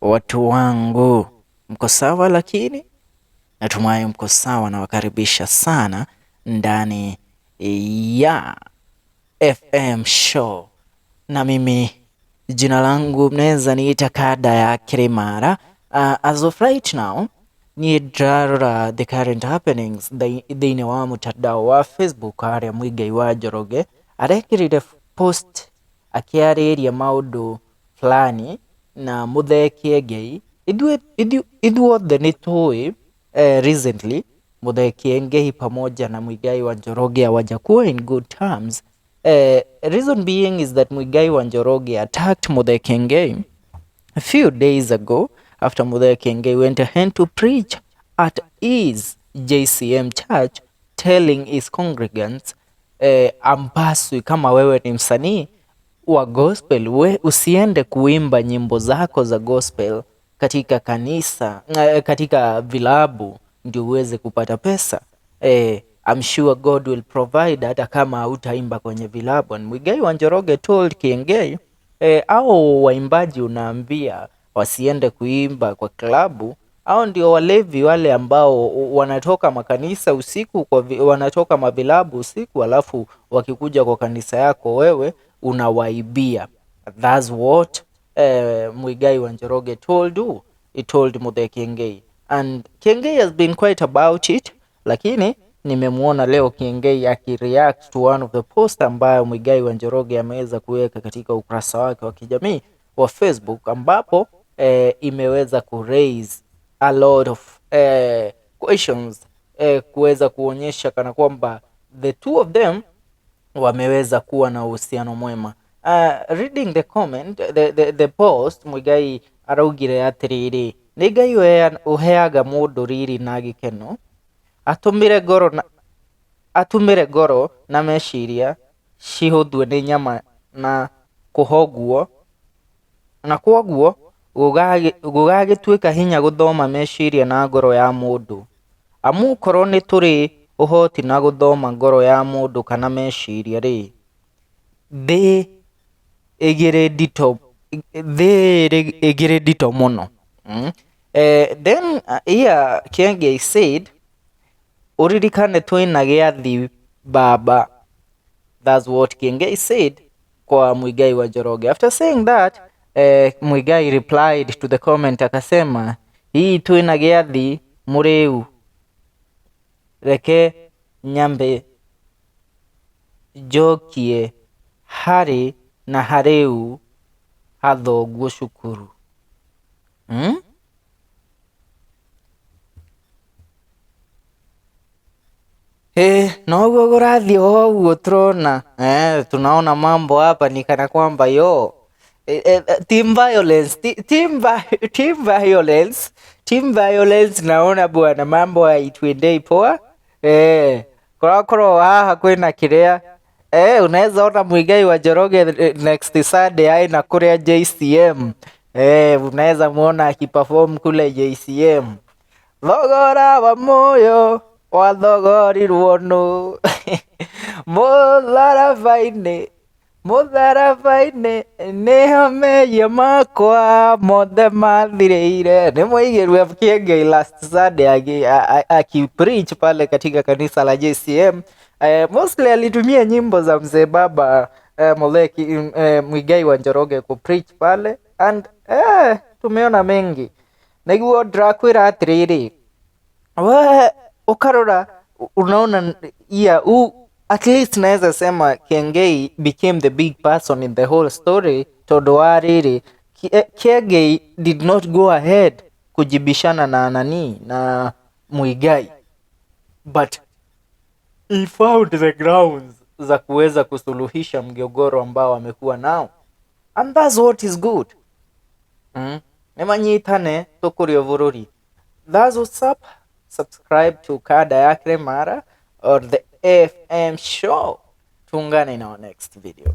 Watu wangu, mko sawa? Lakini natumai mko sawa, nawakaribisha sana ndani ya FM show, na mimi jina langu mnaweza niita Kada ya Kirimara. As of right now niĩ ndĩrarora the current happenings thĩinĩ wa mtandao wa Facebook harĩa Muigai wa Njoroge arekĩrire post akĩarĩria maũndũ fulani na Muthee Kiengei. Ithuothe nĩ tũĩ recently Muthee Kiengei pamoja na Muigai wa Njoroge hawajakuwa in good terms. Reason being is that Muigai wa Njoroge attacked Muthee Kiengei a few days ago after Muthee Kiengei went ahead to preach at his JCM church telling his congregants ampaswi kama wewe ni msanii wa gospel we usiende kuimba nyimbo zako za gospel katika kanisa katika vilabu ndio uweze kupata pesa. I'm sure God will provide hata kama hautaimba kwenye vilabu. And Muigai wa Njoroge told Kiengei au waimbaji unaambia wasiende kuimba kwa klabu, au ndio walevi wale ambao wanatoka makanisa usiku wanatoka mavilabu usiku, alafu wakikuja kwa kanisa yako wewe unawaibia. That's what Muigai wa Njoroge told who? He told Muthee Kiengei. And Kiengei has been quite about it, lakini nimemuona leo Kiengei akireact to one of the post ambayo Muigai wa Njoroge ameweza kuweka katika ukurasa wake wa kijamii wa Facebook, ambapo imeweza ku raise a lot of questions kuweza kuonyesha kana kwamba the two of them wameweza kuwa na uhusiano mwema. Reading the comment, the post, Muigai araugire atiriri, nĩ Ngai ũheaga mũndũ riri na gĩkeno, atũmĩre ngoro na atumĩre ngoro na meciria cihũthue nĩ nyama na kũhoguo na kwoguo gũgagĩtuĩka hinya gũthoma meciria na ngoro ya mũndũ. Amu korwo nĩ tũrĩ ũhoti na gũthoma ngoro ya mũndũ kana meciria rĩ, thĩ ĩgĩrĩ nditũ, thĩ ĩgĩrĩ nditũ mũno. Then here Kiengei said, ũririkane twĩna gĩathi baba. That's what Kiengei said kwa Muigai wa Njoroge. After saying that, Muigai replied to the comment akasema, hii twĩna gĩathi mũrĩu, reke nyambe njokie harĩ na harĩu hathoguo cukuru. Noguo kũrathiĩ o ũguo tũrona tunaona mambo hapa ni kana kwamba yo team violence, team violence, team violence. Naona bwana mambo haituendei poa. Korokoro haha kwĩna kĩrĩa unaweza ona Muigai wa Njoroge next Sunday aina kũrĩa JCM. Unaweza muona akiperform kule JCM. Thogora wa moyo wathogorirwo nũ mũtharaba-inĩ, mũtharaba-inĩ nĩho mehia makwa mothe mathirĩire. Nĩ mwaigĩrwo Kiengei last Sunday akipreach pale katika kanisa la JCM. Mostly alitumia nyimbo za mzee baba Muthee Muigai wa Njoroge kupreach pale and tumeona mengi. Nĩguo ndĩrakwĩra atĩrĩrĩ, we ukarora unaona yeah, at least naweza sema Kiengei became the big person in the whole story tondũ wa rĩrĩ Kiengei did not go ahead kujibishana na nani na Muigai, but he found the grounds za kuweza kusuluhisha mgogoro ambao amekuwa nao, and that's what is good. Nĩmanyitane tũkũrie bũrũri. That's what's up. Subscribe to Kada ya Mara or the FM show. Tuungane in our next video.